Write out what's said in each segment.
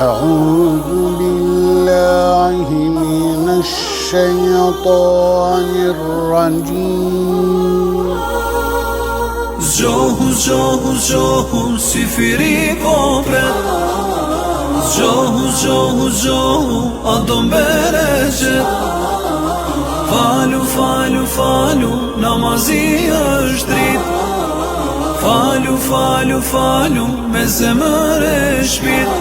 أعوذ بالله من الشيطان الرجيم Zgjohu, zgjohu, zgjohu, syfyri po pret Zgjohu, zgjohu, zgjohu, a don bereqet Falu, falu, falu, namazi është dritë Falu, falu, falu, me zemër e shpirt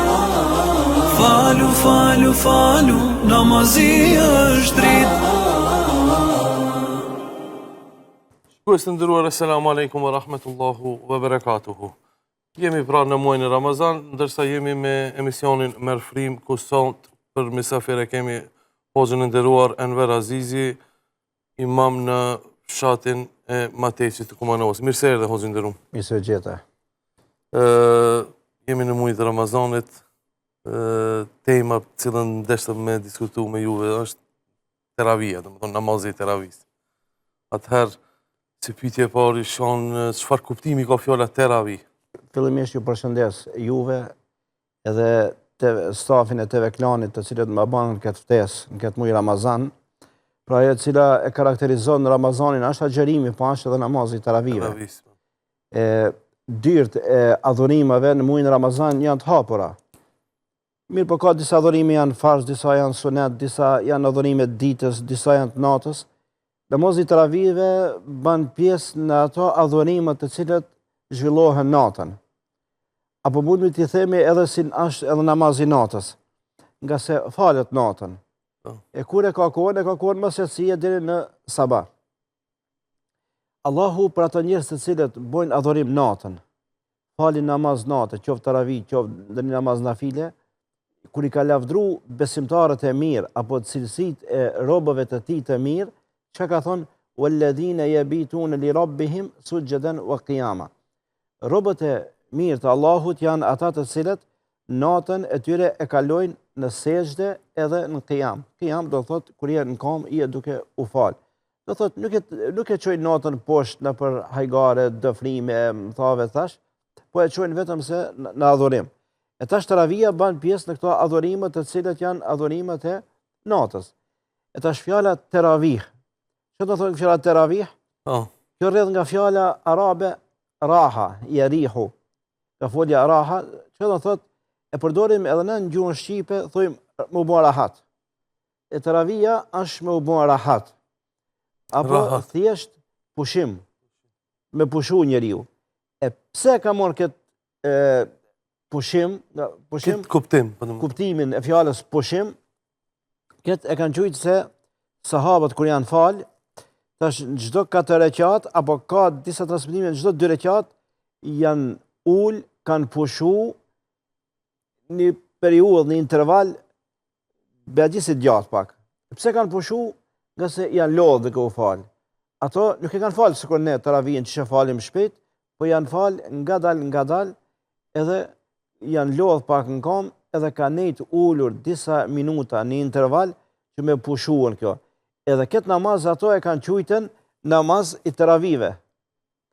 Falu, falu, falu, namazi është dritë Shikues të nderuar, esselamu alejkum wa rahmetullahu wa berekatuhu. Jemi pra në muajin e Ramazan, ndërsa jemi me emisionin Merr Frymë, ku sot për mysafir e kemi hoxhën e nderuar Enver Azizi, imam në fshatin e Matecit të Kumanovës. Mirë se erdhe, hoxhë i nderum. Mirë se ju gjeta. Jemi në muajin e Ramazanit, tema të cilën deshtëm me diskutu me juve është teravia, domethënë namazi i teravisë. Atëherë, si pyetje e parë ishon, çfarë kuptimi ka fjala teravi? Fillimisht ju përshëndes juve edhe të stafin e TV Klanit të cilët më banë këtë ftesë në këtë muj Ramazan. Pra ajo e cila e karakterizon Ramazanin është agjërimi, po është edhe namazi i teravive. Po. E dyert e adhurimeve në mujin Ramazan janë të hapura. Mirëpo ka disa adhurime janë farz, disa janë sunet, disa janë adhurime të ditës, disa janë të natës. Namazi i teravive bën pjesë në ato adhurime të cilët zhvillohen natën. Apo mundemi t'i themi edhe si është edhe namazi i natës, ngase falet natën. Po. E kur e ka kohën, e ka kohën mas jacie deri në sabah. Allahu për ato njerëz të cilët bojnë adhurim natën, falin namaz natë, qoftë teravi, qoftë ndonjë namaz nafile, kur i ka lavdru besimtarët e mirë, apo cilësitë e robëve të tij të mirë, çka ka thonë, Walladhina yabituna li rabbihim sujadan wa qiyama. Robët e mirë të Allahut janë ata të cilët natën e tyre e kalojnë në sexhde edhe në qiyam. Qiyam do thotë kur je në kam, je duke u fal. Do thotë nuk e nuk e çojnë natën poshtë nëpër hajgare, dëfrime, më thave thash, po e çojnë vetëm se në adhurim. E tash teravia bën pjesë në këto adhurime të cilët janë adhurimet e natës. E tash fjala teravih. Çka do thotë fjala teravih? Po. Kjo rrjedh nga fjala arabe raha, jerihu. Nga folja raha, çka do thotë e përdorim edhe në gjuhën shqipe, thojmë me u bë rahat. E teravia është me u bë rahat. Apo rahat. thjesht pushim. Me pushu njeriu. E pse ka marrë këtë pushim, pushim, këtë kuptim, po kuptimin e fjalës pushim, këtë e kanë qujtë se sahabët kur janë falë, tash në çdo katër reqat, apo ka disa transmetime në çdo dy reqat, janë ul, kanë pushu një periudhë, një interval, Bajagi si gjatë pak. Pse kanë pushu? Ngase janë lodhë duke u falë. Ato nuk e kanë falë sikur ne teravinë që e falim shpejt, po janë falë ngadal, ngadal, edhe janë lodhë pak në kom, edhe kanë nejtë ulur disa minuta në interval që me pushuën kjo. Edhe këtë namaz ato e kanë qujtën namaz i teravive.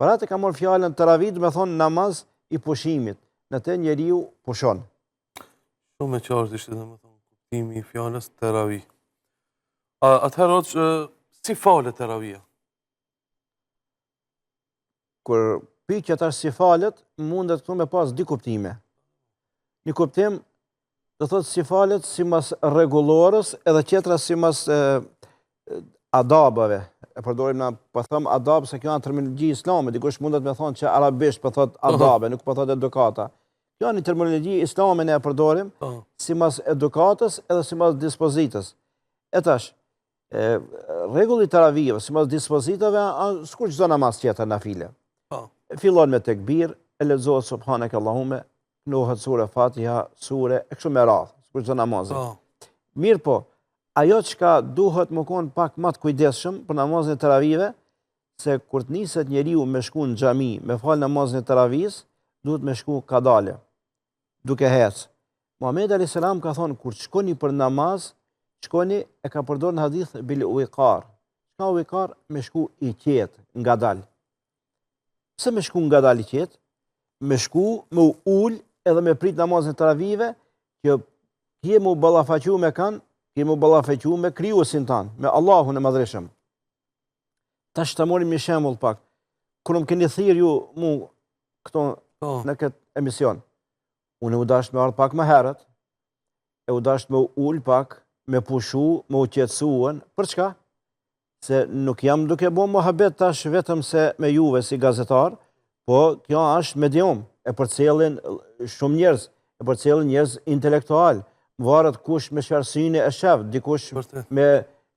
Për atë ka marrë fjalën teravi, domethonë namaz i pushimit. Në te njeriu pushon. Shumë e qartë ishte domethonë kuptimi i fjalës teravi. Atëherë hoxhë, si falet teravia? Kur pyetja tash si falet, mundet këtu me pas dy kuptime. Një kuptim do thotë si falet simas rregullores edhe tjetra simas adabave. E përdorim na po them adab se kjo është terminologji islame, dikush mundet me thonë që arabisht po thotë adabe, nuk po thotë edukata. Kjo një terminologji islame ne e përdorim, po. simas edukatës edhe simas dispozitës. E tash, e, rregulli i teravijeve, simas dispozitave, sikur çdo namaz tjetër nafile. Po. Fillon me tekbir, e lexohet subhaneke Allahume, knohet sure Fatiha, sure, e kështu me radhë, sikur çdo namaz. Po. Mirëpo, ajo çka duhet me konë pak ma të kujdesshëm për namazin e teravive, se kur të niset njeriu me shku në xhami, me falë namazin e teravisë, duhet me shku kadale, duke hecë. Muhamedi alayhis salam ka thonë kur të shkoni për namaz, shkoni e ka përdorur në hadith bil wiqar. Çka wiqar? Me shku i qetë, ngadal. Pse me shku ngadal i qetë? Me shku, me u ul edhe me prit namazin e teravive, Që ke m'u ballafaqu me kan, ke m'u ballafaqu me krijuesin tan, me Allahun e Madhërishëm. Tash ta marrim një shembull pak. Kur më keni thirrë ju mu këtu po. në këtë emision, unë u dasht me ardhë pak më herët, e u dasht me u ul pak, me pushu, me u qetësuen, për çka? Se nuk jam duke bo muhabet tash vetëm se me juve si gazetar, po kjo është medium, e përcjellin shumë njerëz, e përcjellin njerëz intelektual, varet kush me çfarë syni e shef, dikush me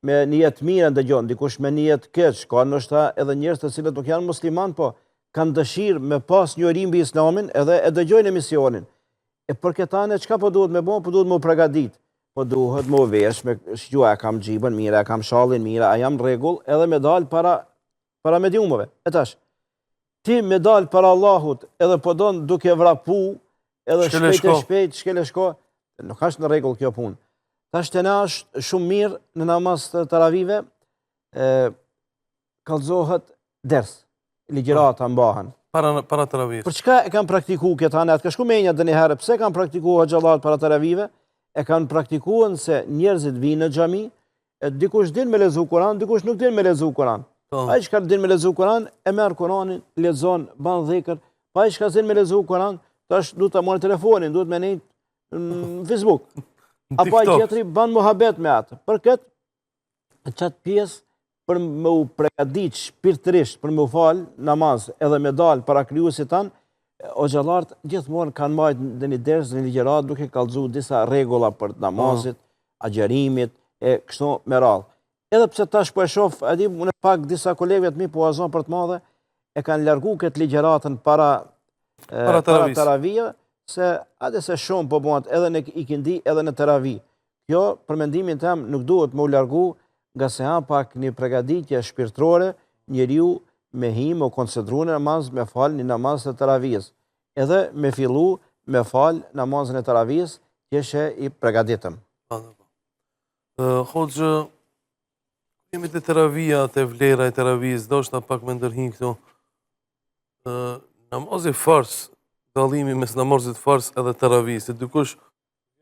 me nijet të mirë ndëgjon, dikush me nijet të keq, ka ndoshta edhe njerëz të cilët nuk janë musliman, po kanë dëshirë me pas njohuri mbi islamin edhe e dëgjojnë emisionin. E për këta ne çka po duhet me bo, po duhet me u pregadit, po duhet me u vesh, me shiqu a e kam xhybën mirë, a e kam shallin mirë, a jam në rregull, edhe me dal para, para mediumeve. E tash, ti me dal para Allahut, edhe po don duke vrapu, edhe shpejt e shpejt, shkel e shko, nuk është në rregull kjo punë. Tash te na është shumë mirë në namaz të teravive, e, kallëzohet ders, ligjërata mbahen. Para, para teravisë. Për çka e kanë praktiku këta ne? A t'ka shku menja ndonjëherë, pse kanë praktiku hoxhallarët para teravive? E kanë praktiku se njerëzit vinë në xhami, e dikush din me lexu Kuran, dikush nuk din me lexu Kuran. Po. Ai çka din me lexu Kuran, e merr Kuranin, lexon, ban dhikr. Po ai çka s'din me lexu Kuran, tash duhet ta marrë telefonin, duhet me nejt në Facebook. Apo ai tjetri ban muhabet me atë. Për këtë qatë pjesë për me u pregadit shpirtërisht, për me u falë namaz edhe me dalë para krijuesit tanë, hoxhallarët gjithmonë kanë majtë ndonjë ders, ndonjë ligjëratë, duke kallëzu disa rregulla për namazit, po. agjërimit, e kështu me radhë. Edhe pse tash po e shof, e di, unë pak disa kolegëve të mi po azon për të madhe, e kanë largu këtë ligjëratën para, para, para teravia, se edhe se shumë po bëhet edhe në ikindi edhe në teravi. Kjo, për mendimin tem, nuk duhet me u largu ngase a pak një pregaditje shpirtërore, njeriu me hi, me u koncentru në namaz, me falë një namaz të teravisë. Edhe me fillu me falë namazin e teravisë, t'jesh i pregaditëm. Po, po. Hoxhë, jemi te teravia, te vlera e teravisë, doshta pak me ndërhi këtu. Namazi farz, dallimi mes namazit farz edhe teravisë, dikush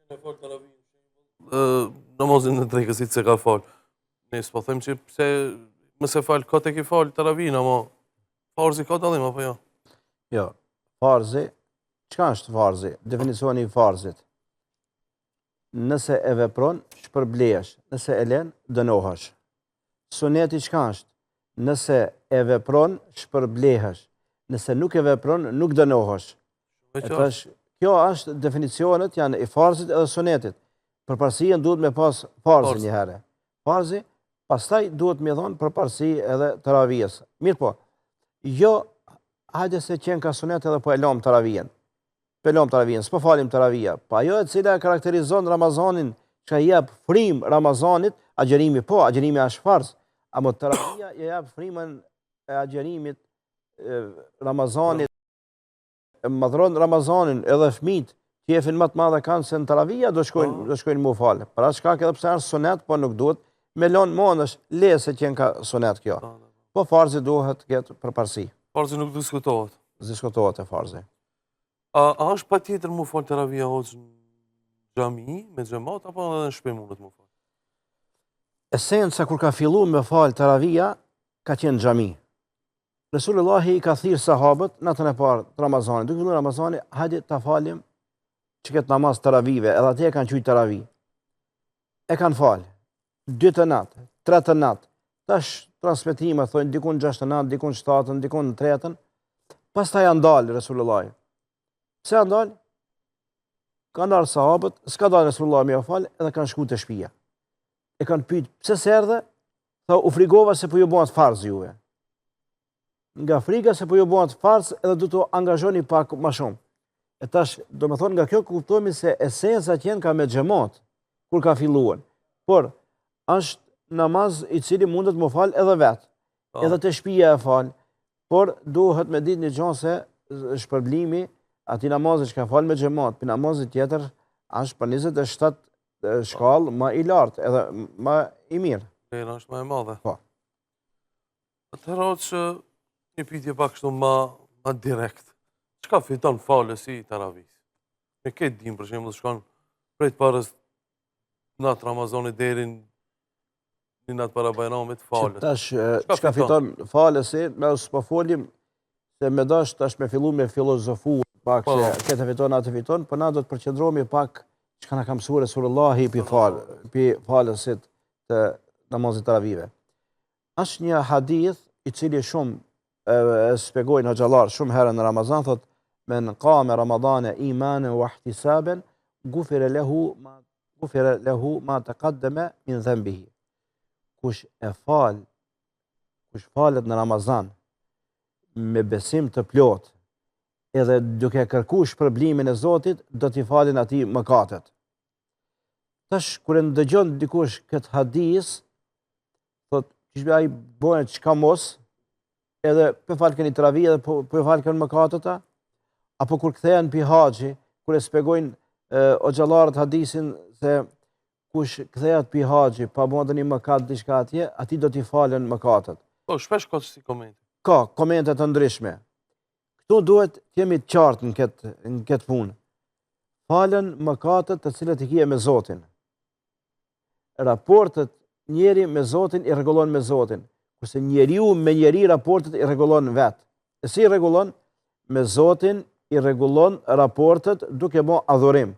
E fal teravinë, namazin e drekës si s'e ka fal. Ne s'po them që pse mos e fal kot e ki fal teravinë, ama farzi ka dallim apo jo? Jo, farzi, çka është farzi? Definicioni i farzit. Nëse e vepron, shpërblehesh, nëse e len, dënohesh. Suneti çka është? Nëse e vepron, shpërblehesh. Nëse nuk e vepron, nuk dënohesh. E tash, kjo është definicionet janë i farzit edhe sunetit. Përparësinë duhet me pas farzin një herë. Farzi, pastaj duhet me dhonë përparësi edhe teravisë. Mirëpo, jo, hajde se qenka sunet edhe po e lom teravijen. Po e lom teravijen, s'po falim teravia. Po ajo e cila e karakterizon Ramazanin, që i jep frymë Ramazanit, agjërimi po, agjërimi është farz, amo teravia i jep frymën e agjërimit Ramazanit, e madhron Ramazanin edhe fmijt, qefin më të madh e kanë se në teravia do shkojnë, po. do shkojnë m'u falë. Për atë shkak edhe pse është sunet, po nuk duhet me lon anash, le se qenka sunet kjo. Po, po, po farzi duhet të ketë përparësi. Farzi nuk diskutohet. Diskutohet e farzi. A, a është patjetër m'u falë teravia hoxhë në xhami, me xhemat, apo edhe në shpi mundet m'u falë? Esenca kur ka fillu me falë teravia, ka qenë xhami. Resulullahi i ka thirrë sahabët natën e parë të Ramazanit, duke filluar Ramazani, hajde ta falim që këtë namaz teravive, edhe atë e kanë qujtë teravi. E kanë falë, dytën natë, tretën natë, tash transmetimet, thojnë, dikun gjashtën natë, dikun shtatën, dikun në tretën, pastaj janë ndalë Resulullahi. Pse janë ndalë? Kanë ardhë sahabët, s'ka dalë Resulullahi me u falë, edhe kanë shku te shpia. E kanë pytë, pse s'erdhe? Tha, u frigova se po ju bëhet farz juve. Nga friga se po ju bëhet farz edhe do të angazhoni pak ma shumë. E tash, domethonë, nga kjo kuptojmë se esenca qenka me xhemat, kur ka filluar. Por, është namaz i cili mundet m'u falë edhe vetë. Po. Edhe te shpia e falë. Por, duhet me ditë një gjo se shpërblimi atij namazit që ka falë me xhemat, prej namazit tjetër, është për 27 shkallë ma i lartë edhe ma i mirë. Vlera është ma e madhe. Po. Atëherë që një pyetje pak kështu ma, ma direkt. Çka fiton falësi i teravisë? Ne këtë dim, për shembull, shkon. Prej të parës natë Ramazanit deri një natë para Bajramit falet. Tash, çka fiton falësi, na s'po folim se me dash tash me fillu me filozofu pak po. se këtë fiton, atë fiton, po na do të përqendrohemi pak çka na ka mësuar Resulullahi pi fal, pi falësit të namazit teravive. Është një hadith i cili shumë e shpjegojnë hoxhallarët shumë herë në Ramazan thot men qame ramadane imanen wa ihtisaben gufire lehu ma gufire lehu ma taqaddama min dhanbihi kush e fal kush falet në Ramazan me besim të plotë edhe duke kërku shpërblimin e Zotit do t'i falen atij mëkatet Tash, kur e ndëgjon dikush këtë hadis, thot, qysh be ai bojnë çka mos, edhe po falken një teravi edhe po, po falken mëkatet a, apo kur kthehen pi haxhi, kur e spjegojnë hoxhallarët hadisin se kush kthehet pi haxhi, pa bo ndonjë mëkat diçka atje, atij do t'i falen mëkatet. Po, shpesh ka si komente. Ka komente të ndryshme. Këtu duhet të jemi të qartë në këtë në këtë punë. Falen mëkatet të cilat i kije me Zotin. Raportet njeri me Zotin i rregullon me Zotin, kurse njeriu me njeri raportet i rregullon vetë. E si i rregullon? Me Zotin i rregullon raportet duke bo adhurim,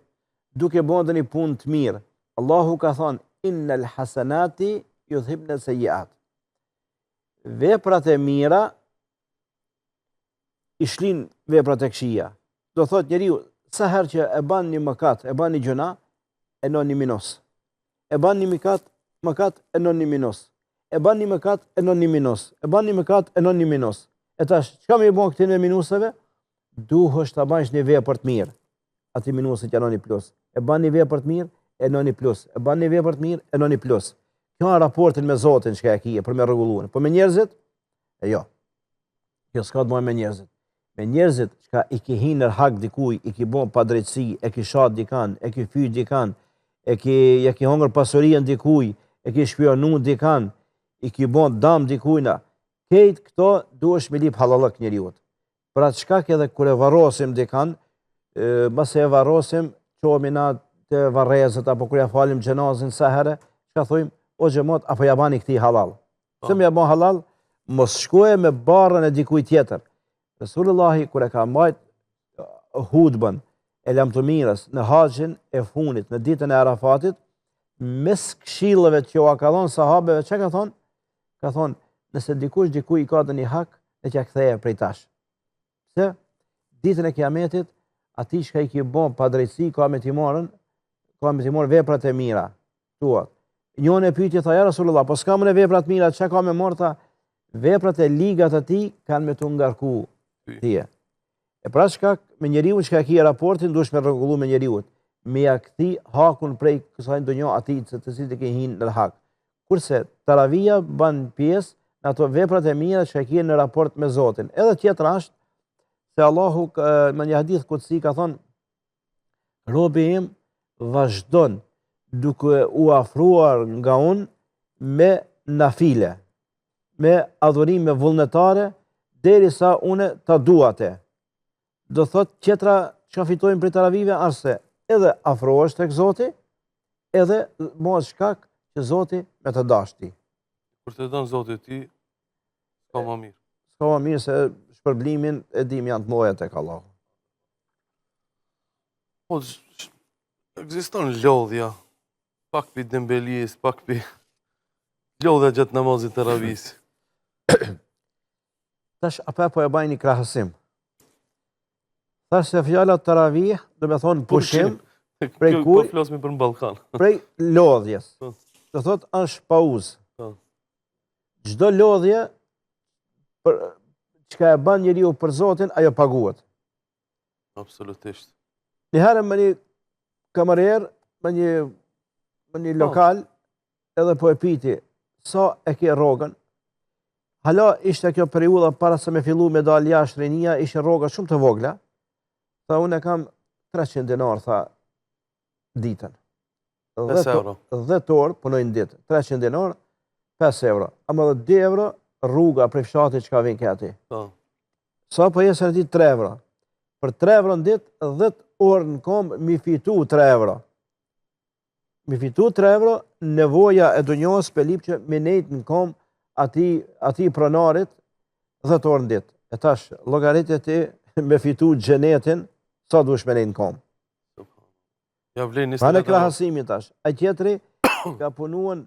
duke bo ndonjë punë të mirë. Allahu ka thonë, innel hasenati judhhibne sejjiat. Veprat e mira i shlin veprat e këqija. Do thot njeriu, sa herë që e ban një mëkat, e ban një gjynah, e vnon një minus. E ban një mëkat, mëkat e vnon një minus. E ban një mëkat, e vnon një minus. E ban një mëkat, e vnon një minus. E tash, çka me i bo këtyne minuseve? Duhesh ta bajsh një vepër të mirë. Atij minusit ja vnon një plus. E ban një vepër të mirë, e vnon një plus. E ban një vepër të mirë, e vnon një plus. Kjo është raportin me Zotin çka e kije për me rregullu. Po me njerëzit? E jo. Kjo s'ka të bëjë me njerëzit. Me njerëzit çka i ki hi në hak dikuj, i ki bo padrejtësi, e ki sha dikan, e ki fy dikan, e ki, ja ki hongër pasurinë dikuj, e ki shpionu dikan, i ki bo dam dikujna. Kejt këto duhesh me lip hallallëk njeriut. Për atë shkak edhe kur e varrosim dikan, masi e varrosim, çohemi na te varrezët, apo kur ja falim xhenazën sa herë, çka thojmë, o xhemat, apo ja bani këtij hallall. Po. Pse me ja ba hallall, mos shkoje me barrën e dikujt tjetër. Resulullahi, kur e ka majt hutbën e lamtumirës në haxhin e funit, në ditën e Arafatit, mes këshillave që ua ka dhonë sahabeve, çka ka thonë? Ka thonë, nëse dikush dikuj i ka ndonjë hak, le t'ja kthejë prej tash. Pse? Ditën e kiametit, atij çka i ki bon padrejtësi, ka me t'i marrën, ka me t'i marrë veprat e mira, tuat. Njoni e pyti, tha, ja Rasulullah, po s'kam unë veprat mira, çka ka me marrë, tha, veprat e liga të tij kanë me t'u ngarku tye. E pra çka me njeriun çka e ki raportin, duhesh me rregullu me njeriun, me ja kthy hakun prej kësaj ndonjë atij të të cilit i ke hinë në hak. Kurse taravia ban pjesë në ato veprat e mira që e ki në raport me Zotin. Edhe tjetra është se Allahu në një hadith kutsi ka thonë robi im vazhdon duke u afruar nga unë me nafile, me adhurime vullnetare, derisa une ta du atë. Do thot tjetra çka fitojmë prej taravive është se edhe afrohesh tek Zoti, edhe bëhet shkak që Zoti me të dashtë ty. Kur të don Zoti ty, s'ka më mirë. S'ka më mirë se shpërblimin e dim janë të mëdha tek Allahu. Po ekziston lodhja, pak pi dembelisë, pak pi lodhja gjatë namazit teravisë. Tash apo po e baj një krahasim. Thash se fjala teravih, do me thonë pushim, prej kur... Po flasmi për në Ballkan. Prej lodhjes. Po. Do thotë është pauzë. Po. Çdo lodhje, për, çka e ban njeriu për Zotin, ajo paguhet. Absolutisht. Një herë me një kamarier, me një, me një po. lokal, edhe po e pyti, sa e ke rrogën? Hala ishte kjo periudha para se me fillu me dalë jashtë rinia, ishin rroga shumë të vogla. Tha, unë e kam 300 dinar, tha, ditën. 5 euro. 10 orë punoj në ditë, 300 dinar, 5 euro. Ama dhe 2 euro rruga prej fshatit çka vjen ke aty. Po. Sa po jesin në ditë 3 euro. Për 3 euro në ditë, 10 orë në komë mi fitu 3 euro. Me fitu 3 euro, nevoja e dunjos pe lyp që me nejt në kom atij, atij pronarit 10 orë në ditë. E tash, llogarite ti me fitu xhenetin, sa duhesh me nejt në kom. Ja vlen 20 Bane krahasimin tash. Ai tjetri ka punuar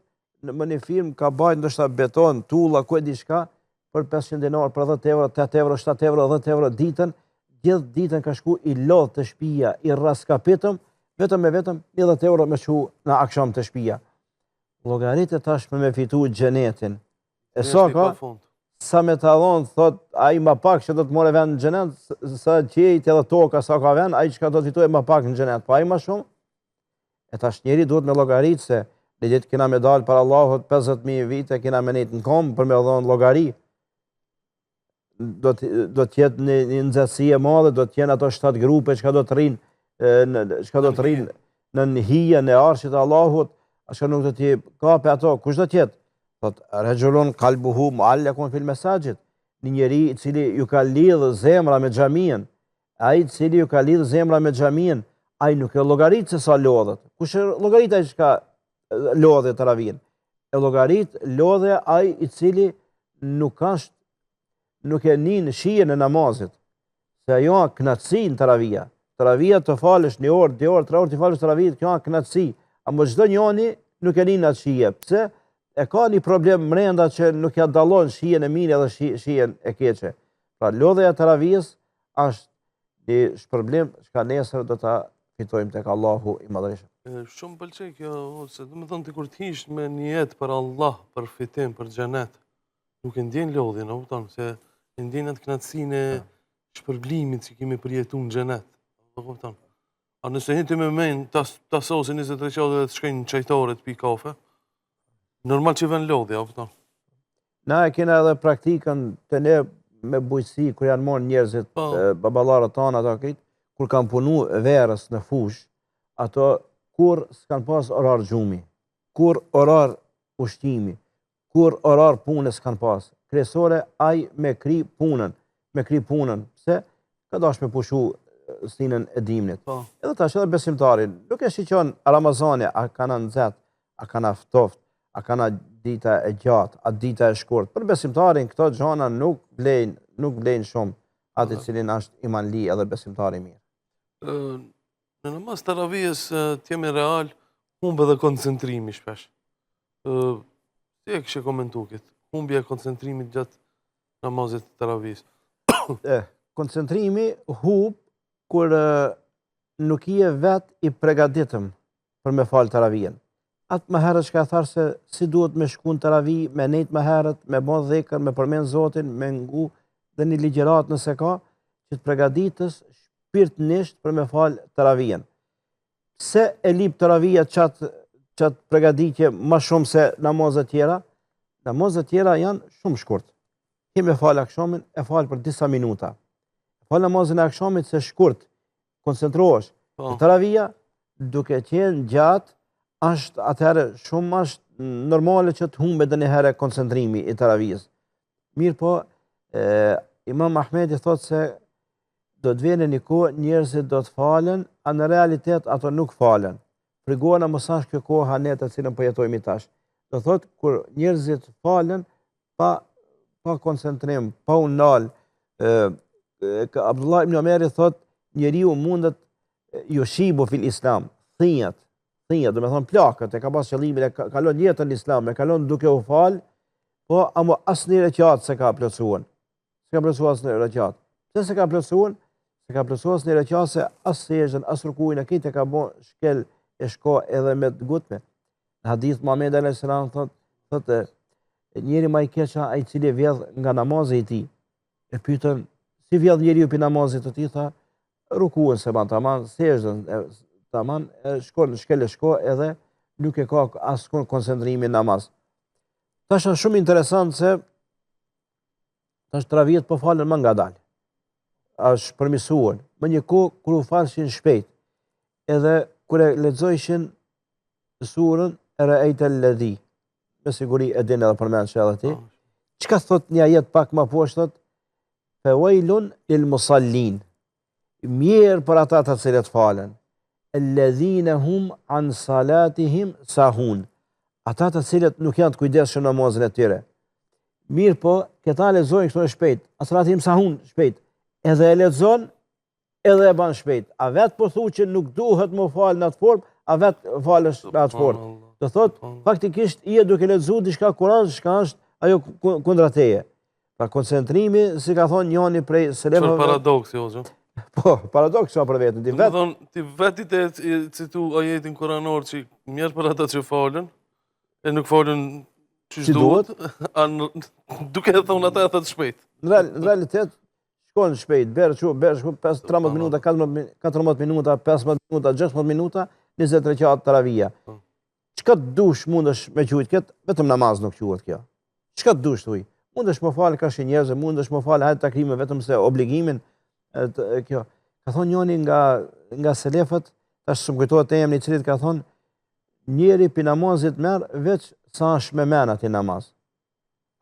në më një firmë, ka bajt ndoshta beton, tulla, ku e di çka, për 500 dinar, për 10 euro, 8 euro, 7 euro, 10 euro ditën, gjithë ditën ka shku i lodhë te shpia, i rraskapitëm, vetëm e vetëm 10 euro me çu në aksham te shpia. Llogarite tash me me fitu xhenetin. E sa ka, sa me ta dhonë, thot, ai ma pak që do të more vend në xhenet, sa qiejt edhe toka sa ka vend, ai çka do të fitojë ma pak në xhenet, po ai ma shumë, E tash njeri duhet me llogarit se një ditë kena me dalë para Allahut 50.000 vite, kena me nejtë në komë për me dhonë llogari. Do të, do të jetë një, një nxehtësi e madhe, do të jenë ato 7 grupe çka do të rrinë, çka do të rrinë nën hijen e arshit të Allahut, a çka nuk do t'i kape ato, kush do të jetë? Thot, rexhulun kalbuhu muallekun fil mesaxhid, një njeri i cili ju ka lidhë zemra me xhaminë, Ai i cili ju ka lidhë zemra me xhaminë, ai nuk e llogarit se sa lodhet. Kush e llogarit ai çka lodhe teravinë? E llogarit lodhe ai i cili nuk është nuk e nin shijen e namazit. Se ajo a kënaqësi në teravia. Teravia të falësh një orë, dy orë, tre orë të falësh teravinë, kjo a kënaqësi. Ama çdo njoni nuk e nin atë shije. Pse? E ka një problem mrenda që nuk ja dallon shijen e mirë edhe shijen e keqe. Pra lodhja e teravisë është një shpërblim çka nesër do ta fitojmë tek Allahu i Madhërishëm. Shumë pëlqej kjo, se domethonë ti kur të hish me nijet për Allah, për fitim, për xhenet, nuk e ndjen lodhjen, a kupton, se e ndjen atë kënaqësinë e shpërblimit që kemi përjetu në xhenet, a kupton. A nëse hin ti me men, ta, ta sosin 20 reqate dhe të shkojnë në çajtore të pi kafe, normal që vjen lodhja, a kupton. Na e kena edhe praktikën te ne me bujqësi, kur janë marrë njerëzit, po. baballarët tanë, ato krejt, kur kanë punu verës në fushë, ato kurrë s'kanë pas orar gjumi, kurrë orar ushqimi, kurrë orar pune s'kanë pas. Kryesore, ai me kry punën, me kry punën, pse? Ka dash me pushu stinën e dimnit. Po. Edhe tash edhe besimtari, nuk e shiqon Ramazani, a kana nxehtë, a kana ftoft, a kana dita e gjatë, a dita e shkurt. Për besimtarin këto gjana nuk vlejnë, nuk vlejnë shumë atë i cilin është imanli edhe besimtari mirë. Në namaz teravisë të jemi real, humb edhe koncentrimi shpesh. Si e kishe komentu këtë? Humbja e koncentrimit gjatë namazit të teravisë. E, koncentrimi hup kur nuk je vetë i pregaditëm për me falë teravijen. Atë më herët çka thash se si duhet me shku në teravi, me nejtë më herët, me bo dhikër, me përmen Zotin, me ngu dhe një ligjëratë nëse ka, që të pregaditës shpirtnisht për me falë teravijen. Pse e lyp teravija qatë, qatë pregaditje ma shumë se namazet tjera? Namazet tjera janë shumë shkurt. Ti me falë akshamin, e falë për disa minuta. Falë namazin e akshamit se shkurt, koncentrohesh. Po. Teravija, duke qenë gjatë, është atëherë shumë është normale që të humbet ndonjëherë koncentrimi i teravisë. Mirëpo, e, Imam Ahmedi thotë se do të vjen një kohë njerëzit do të falen, a në realitet ato nuk falen. Frigohna mos është kjo koha ne të cilën po jetojmë tash. Do thotë kur njerëzit falen pa pa koncentrim, pa u nal, Abdullah ibn Omeri thot njeriu mundet jeshibu fil islam, thinjat, thinjat, domethonë plaket, e ka pas qëllimin, e kalon jetën në islam, e kalon duke u fal, po amo asnjë reqat s'e ka plotësuar. S'e ka plotësuar asnjë reqat. Pse s'e ka plotësuar? S'e ka plotësuar asnjë reqat se as sexhden, as rukujnë, e krejt e ka bo shkel e shko edhe me të ngutme. Në hadith Muhammed alayhis salam thot, thotë njeri ma i keq ai i cili vjedh nga namazi i tij. E pyetën si vjedh njeriu pi namazit të tij, tha rukuen s'e ban taman, sexhden taman, e shkon shkel e shko edhe nuk e ka as koncentrimin namaz. Tash është shumë interesant se Tash teravijet po falen më ngadalë. Është përmisuar. Më një kohë kur u falshin shpejt, edhe kur e lexojshin surën Eraejte ledhi, me siguri e din edhe përmendsh edhe ti. Po. Çka thot një ajet pak më poshtë thot Fe wejlun lil musallin. Mjerë për ata të cilët falen. Alladhina hum an salatihim sahun. Ata të cilët nuk janë të kujdesshëm në namazin e tyre. Mirëpo, këta lexojnë kështu shpejt. An salatihim sahun shpejt. Edhe e lexon, edhe e ban shpejt. A vetë po thu që nuk duhet me u falë në atë formë, a vetë falesh në atë formë. Do thot, faktikisht je duke lexu diçka Kur'an, çka është ajo kundra teje. Pra koncentrimi, si ka thonë njoni prej selefëve... Çfarë paradoksi, hoxhë? Po, paradoks që për vetën, ti vetë... Thonë, ti vetë ti e citu ajetin kuranor që mjerë për ata që falen, e nuk falen qysh duhet, a duke e thonë ata e thotë shpejt. Në realitet, shkon shpejt, berë që, berë shko, 13 minuta, 14 minuta, 15 minuta, 16 minuta, 20 reqatë teravia. Po. Çka të dush mundesh me qujt këtë, vetëm namaz nuk quhet kjo. Çka të dush thuj? Mundesh me falë karshi njerëzve, mundesh me falë hajde ta kryjmë vetëm se obligimin e, të, e, kjo. Ka thonë njoni nga nga selefët, tash s'më kujtohet emri i cilit ka thonë njeri pi namazit merr veç sa është me men aty namaz.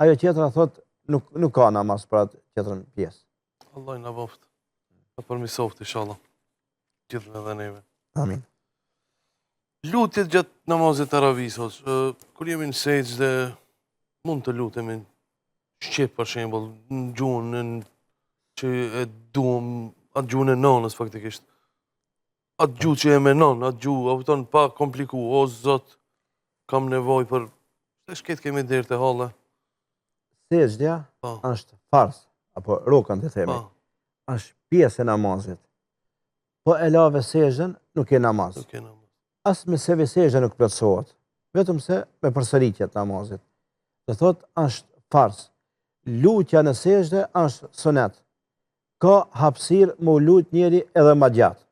Ajo tjetra thot nuk nuk ka namaz për atë tjetrën pjesë. Allah na boft. Na përmisoft inshallah. Gjithë edhe neve. Amin. Lutjet gjatë namazit teravisë, kur jemi në sexhde, mund të lutemi shqip për shembull, në gjuhën që e duam, atë gjuhën e nënës faktikisht. Atë gjuhë që e menon, atë gjuhë, a kupton, pa kompliku, o zot, kam nevojë për... Se shket kemi derte halle. Sexhdja po. është farz, apo rukën të themi, po. është pjesë e namazit. Po e lave sexhden, nuk ke namaz. Nuk ke namaz. As me sehvi sexhde nuk plotësohet, vetëm se me përsëritje të namazit. Do thot është farz. Lutja në sexhde është sunet. Ka hapësirë me u lut njeri edhe ma gjatë.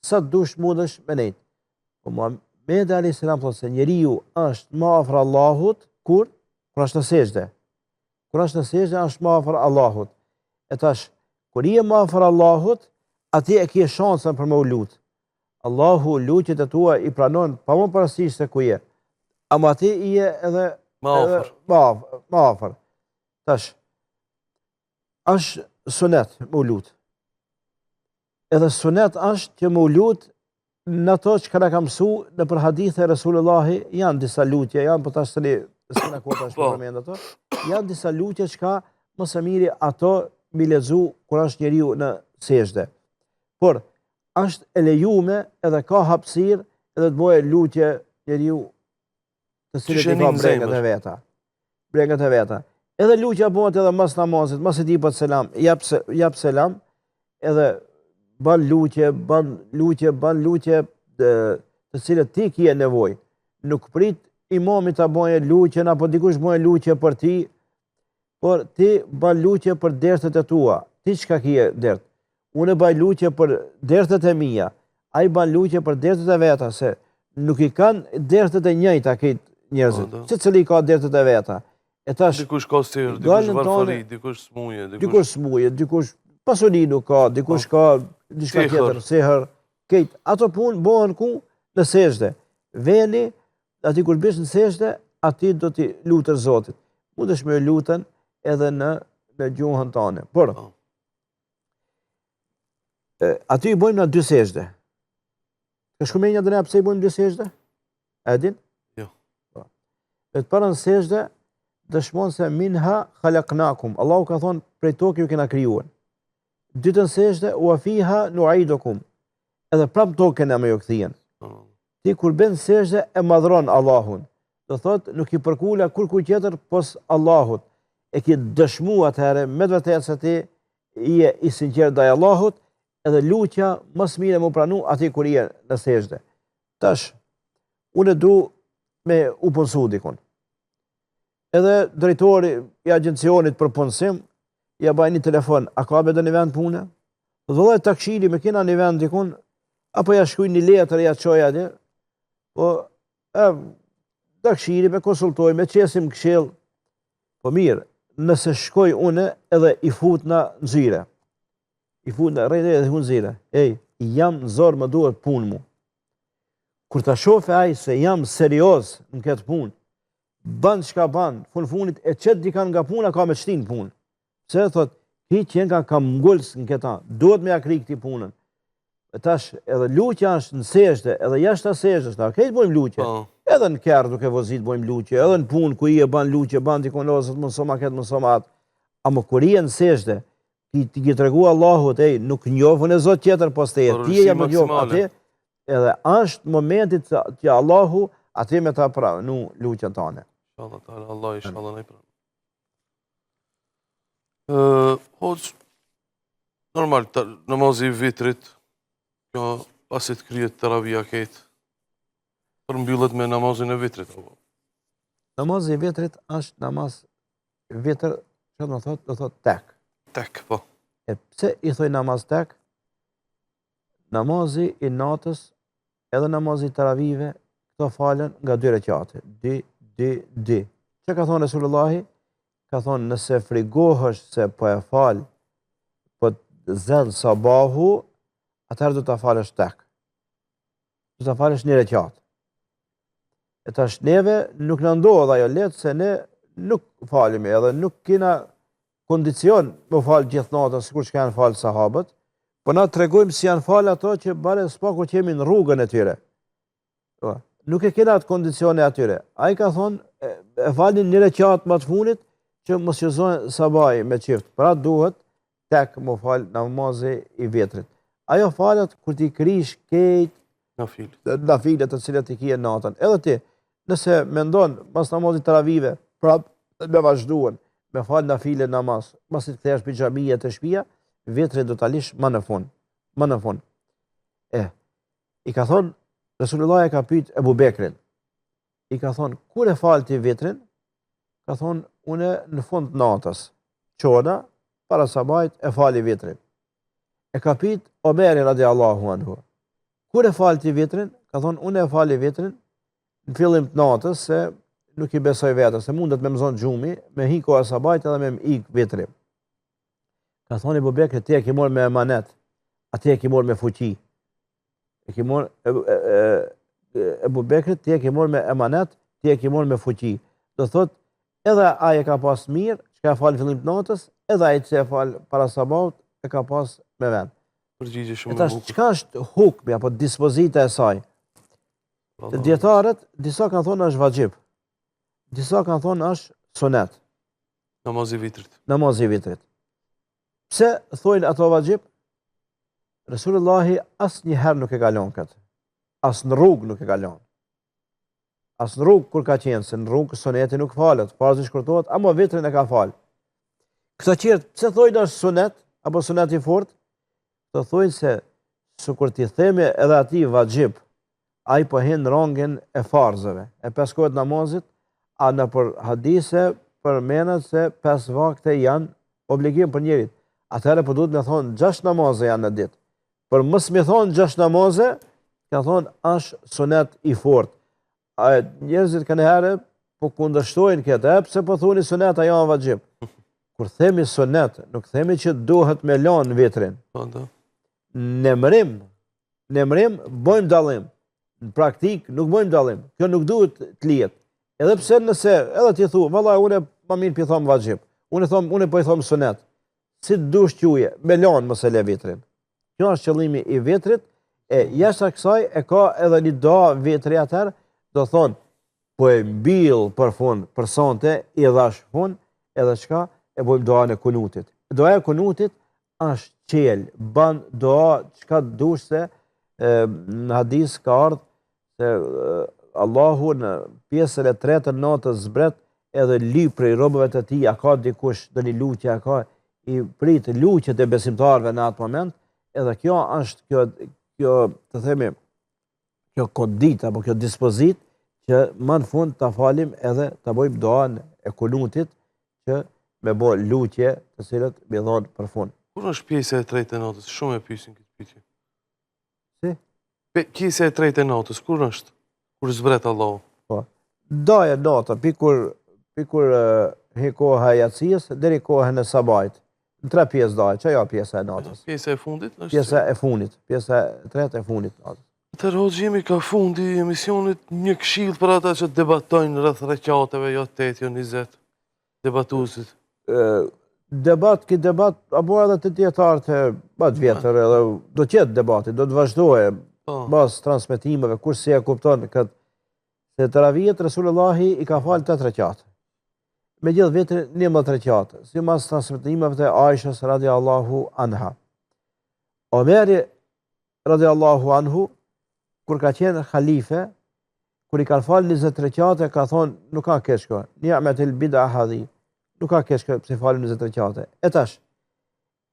Sa të dush mundesh me nejt. Po Muhamedi alayhis salam thotë se njeriu është më afër Allahut kur kur është në sexhde. Kur është në sexhde është më afër Allahut. E tash kur je më afër Allahut, aty e ke shansën për me u lut. Allahu lutjet e tua i pranon pa marrë parasysh se ku je. Ama aty je edhe më afër. Më afër, më afër. Tash është sunet me u lut. Edhe sunet është që me u lut në ato që na ka mësu nëpër hadithe Resulullahi, janë disa lutje, janë po tash tani s'kena kohë tash po. përmend ato, janë disa lutje çka më së miri ato m'i lexu kur është njeriu në sexhde. Por, është e lejume edhe ka hapësirë edhe të bojë lutje njeriu të cilët i ka brengët e veta. Brengët e veta. Edhe lutja bëhet edhe mas namazit, masi t'jepet selam, jep, se, jep selam, edhe ban lutje, ban lutje, ban lutje të, të cilët ti kije nevojë. Nuk prit imami ta bëjë lutjen, apo dikush bëjë lutje për ti, por ti ban lutje për dertet e tua. Ti çka kije dert? Unë baj lutje për dertet e mia, ai ban lutje për dertet e veta, se nuk i kanë dertet e njëjta krejt njerëzit. Po, Secili ka dertet e veta. E tash, dikush ka sehr, dikush varfëri, dikush smuje, dikush... Dikush smuje, dikush pasuri nuk ka, dikush po. ka diçka tjetër, sehr, krejt. Ato punë bëhen ku? Në sexhde. Veni, aty kur bish në sexhde, aty do t'i lutesh Zotit. Mundesh me lutën edhe në, në gjuhën tane. Por, po. Aty i bojmë na dy sexhde. Ka shku menja ndonjëherë pse i bojmë dy sexhde? E din? Jo. Po. E të parën sexhde, dëshmon se minha khalaknakum. Allahu ka thonë, prej toke ju kena krijuar. Dytën sexhde, ua fiha nuidukum. Edhe prapë n'tokë kena me ju kthyen. Po. Ti kur bën sexhde e madhron Allahun. Do thotë nuk i përkula kurkujt tjetër pos Allahut. E ki dëshmu atëherë me të vërtetë se ti je i sinqertë ndaj Allahut, edhe lutja më së miri m'u pranu aty kur je në sexhde. Tash unë du me u punësu dikun. Edhe drejtori i agjencionit për punësim, ja baj një telefon, a ka be ndonjë vend pune? Dhe vëllai ta kshyrim, e kena një vend dikun, apo ja shkruj një letër, ja çoj atje, po, e, ta kshyrim, e konsultojmë, e qesim këshill, po mirë, nëse shkoj une edhe i futna në zyre, i futna, rejde edhe në zyre, ej, jam në zor më duhet punë mu. Kur ta shofe ai se jam serioz në këtë punë, Ban çka ban, fund fundit e qet dikan nga puna ka me t'shti n'punë. Pse thot, ky qenka kamngulës në këta, duhet me ja kry këtij punën. E tash edhe lutja është në sexhde, edhe jashtë sexhdes, na krejt bojmë lutje. Po. Edhe në kerr duke vozit bojmë lutje, edhe në punë ku je ban lutje, ban dikun o Zot mundësoma këtë, mundësoma atë. Ama kur je në sexhde, ti i ke tregu Allahut, ej, nuk njoh unë Zot tjetër pos teje, ti je jam njoh aty, edhe është momenti që, që Allahu aty me ta pranu lutjen tane. Inshallah, ta'ala, Allah, inshallah, na i pranon. Uh, hoxhë, normal, namazi i vitrit, kjo pasi të kryet teravia krejt, përmbyllet me namazin e vitrit, apo? Namazi i vitrit është namaz vitër, që do thotë, do thotë tek. Tek, po. E pse i thojnë namaz tek? Namazi i natës, edhe namazi i teravive, këto falen nga dy reqate. Dy, dy, dy. Çka ka thonë Resulullahi? Ka thonë nëse frigohesh se po e fal, po të zen sabahu, atëherë do ta falësh tek. Do ta falësh një reqat. E tash neve nuk na ndodh ajo lehtë se ne nuk falemi edhe nuk kena kondicion me u falë gjithë natën sikur çka janë falë sahabët, po na tregojmë si janë falë ato që bare s'paku që jemi në rrugën e tyre. Po, nuk e kena atë kondicione atyre. Ai ka thonë, e, e falni një reqat më të funit, që mos ju zonë sabahi me çift. Pra duhet tek me u fal namazi i vitrit. Ajo falet kur t'i krysh krejt nafilet të cilat i kije natën. Edhe ti, nëse mendon mas namazit teravive, prap me vazhduen, me fal nafile namaz, masi të kthehesh prej xhamie te shpia, vitrin do ta lish më në fund, më në fund. E, i ka thonë, Resulullah e ka pyet Ebu Bekrin, i ka thonë, kur e fal ti vitrin? Ka thonë, une në fund të natës, çona, para sabahit, e fali vitrin. E ka pyet Omerin radiallahu anhu, kur e fal ti vitrin? Ka thonë, une e fali vitrin në fillim të natës, se nuk i besoj vetes, se mundet me më zonë gjumi, me hi koha sabahit edhe me më ik vitri. Ka thonë Ebu Bekri, ti e ki morë me emanet, a ti e ki morë me fuqi. E ki morë, Ebu Bekri, ti e ki morë me emanet, ti e ki morë me fuqi. Do thot, edhe ai e ka pas mirë, çka e falë fillim të natës, edhe ai që e falë para sabahut, e ka pas me vend. Përgjigje shumë e bukur. E tash, çka është hukmi, apo dispozita e saj? Te dijetarët, disa kanë thonë është vaxhib, disa kanë thonë është sunet. Namazi i vitrit. Namazi i vitrit. Pse thojnë ato vaxhib? Resulullahi asnjëherë nuk e ka lon këtë. As në rrugë nuk e ka lon. As në rrugë kur ka qenë, se në rrugë suneti nuk falet, farzi shkurtohet, ama vitrin e ka falë. Këta tjerët, pse thojnë është sunet, apo sunet i fort? Këto thojnë se, sikur t'i themi edhe atij vaxhib, ai po hin në rangin e farzeve, e pesë kohët namazit, a nëpër hadise përmenet se pesë vakte janë obligim për njerin. Atëherë po duhet me thonë gjashtë namaze janë në ditë. Për mos me thonë gjashtë namaze, kanë thonë është sunet i fort. A njerëzit kanjëherë po kundërshtojnë këtë, e pse po thoni sunet a janë vaxhib. Kur themi sunet, nuk themi që duhet me lanë vitrin. Po, do. N'emërim, n'emërim, bojmë dallim. Në praktikë nuk bojmë dallim. Kjo nuk duhet të lihet. Edhe pse nëse, edhe ti thu, valla, une ma mirë po i thom vaxhib. Une, thom, une po i thom sunet. Si të dush quje, me lanë mos e le vitrin. Kjo është qëllimi i vitrit, e jashtë kësaj e ka edhe një dua vitri atëherë, do thonë, po e mbill për fund, për sonte, i dhash fund, edhe çka, e bojmë duan e kunutit. Dua e kunutit është çel, ban dua çka të dush se në hadis ka ardhë se Allahu në pjesën e tretë të natës zbret edhe lyp prej robëve të tij, a ka dikush ndonjë lutje, a ka i prit lutjet e besimtarëve në atë moment, edhe kjo është kjo, kjo të themi, kjo konditë apo kjo dispozitë që më në fund ta falim edhe ta bëjmë duan e kunutit që me bo lutje të cilët m'i dhonë për fund. Kur është pjesa e tretë e natës? Shumë e pyesin këtë pyetje. Si? Pjesa e tretë e natës, kur është? Kur zbret Allahu? Po. Dahet nata, pi kur, pi kur hi koha e jacijës, deri kohën e sabahit. Në tre pjesë dahet, qajo pjesa e natës? Pjesa e fundit? Është... Pjesa e fundit, pjesa e tretë e fundit natës. Atëherë hoxhë jemi ka fundi i emisionit një këshillë për ata që debatojnë rreth reqateve, jo 8, jo 20, debatuesit. Debat, ky debat, a bo edhe te dijetarët e ma të vjetër, edhe do të jetë debati, do të vazhdojë, po. Mas transmetimeve, kush si e kupton këtë, se teravijet Resulullahi i ka falë 8 reqate. Me gjithë vitrin 11 reqate, simas transmetimeve të Aishës radiallahu anha. Omeri radiallahu anhu, kur ka qenë halife, kur i kanë falë 20 reqate, ka thonë, nuk ka keq kjo, ni'metil bid'a hadhi, nuk ka keq kjo, pse falim 20 reqate. E tash,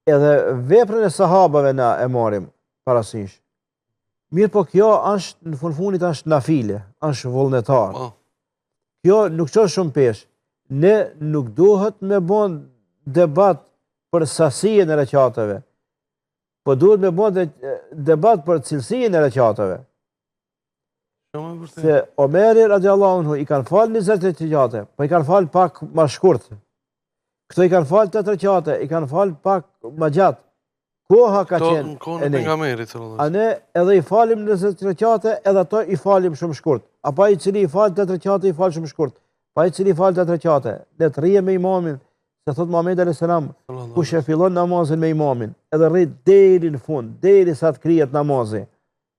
edhe veprën e sahabave na e marrim parasysh. Mirëpo kjo është, në fund fundit është nafile, është vullnetar. Po. Kjo nuk çon shumë peshë. Ne nuk duhet me bon debat për sasinë e reqateve. Po duhet me bon debat për cilësinë e reqateve. Se Omeri radiallahu anhu i kanë falë 20 reqate, po i kanë falë pak ma shkurt. Këto i kanë falë 8 reqate, i kanë falë pak ma gjatë. Koha ka qenë e njëjtë. A ne edhe i falim 20 reqate, edhe ato i falim shumë shkurt. Apo ai i cili i falë 8 reqate, i falë shumë shkurt. Po ai i cili i falë 8 reqate, le të rrijë me imamin, se thot Muhamedi alayhis salam, kush e fillon namazin me imamin, edhe rri deri në fund, derisa të kryhet namazi.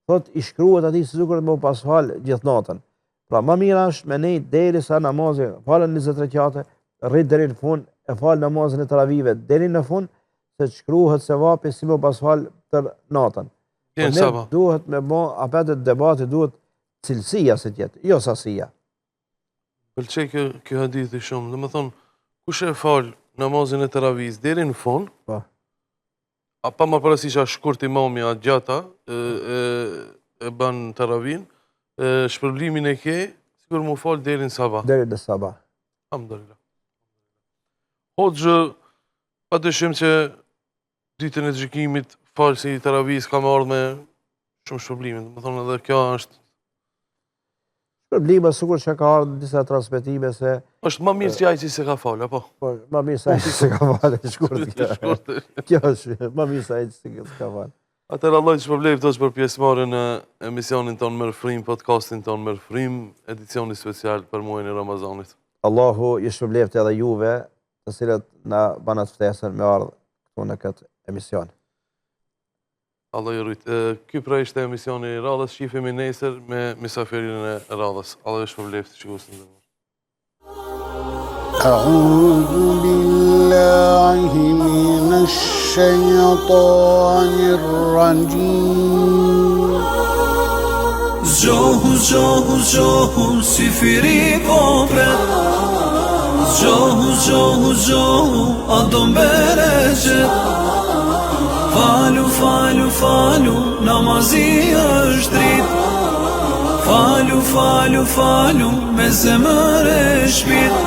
Thot i shkruhet atij sikur me u pas fal gjithë natën. Pra ma mirë është me nejt derisa namazi, falen 20 rekate, rri deri në fund, e fal namazin e teravive deri në fund, se të shkruhet sevapi si me u pas fal tërë natën. Po ne duhet me bo, apet debati duhet cilësia si t'jetë, jo sasia. Pëlqej kjo, kjo hadithi shumë, domethonë, kush e fal namazin e teravisë deri në fund, po. A pa marrë parasysh a shkurt imami a gjata e, e, e ban teravin, e, shpërblimin e ke, sikur m'u fal deri në sabah. Deri në sabah. Alhamdulillah. Hoxhë, pa dyshim që ditën e gjykimit, falësi i teravisë ka me ardhë me shumë shpërblime. Domethonë edhe kjo është Shpërblime, sikur që ka ardhë disa transmetime se... është ma mirë se ai që s'e ka falë, apo? Po, ma mirë se ai që s'e ka falë, e shkurt kjo. Shkurt. Kjo është, ma mirë se ai që s'e ka falë. Atëherë Allahu të shpërbleftë hoxhë për pjesëmarrjen në emisionin tonë Merr Frymë, podcastin tonë Merr Frymë, edicioni special për muajin e Ramazanit. Allahu ju shpërbleftë edhe juve, të cilët na banët ftesën me ardhë këtu në këtë emision. Allah ju rujt. Ky pra ishte emisioni i radhës, shifemi nesër me misafirin e radhës. Allah ju shpërbleftë shikues të nderuar. أعوذ بالله من الشيطان الرجيم Zgjohu, zgjohu, zgjohu, syfyri po pret Zgjohu, zgjohu, zgjohu, a don bereqet Falu, falu, falu, namazi është dritë Falu, falu, falu, me zemër e shpirt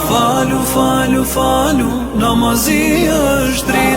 Falu, falu, falu, namazi është dritë.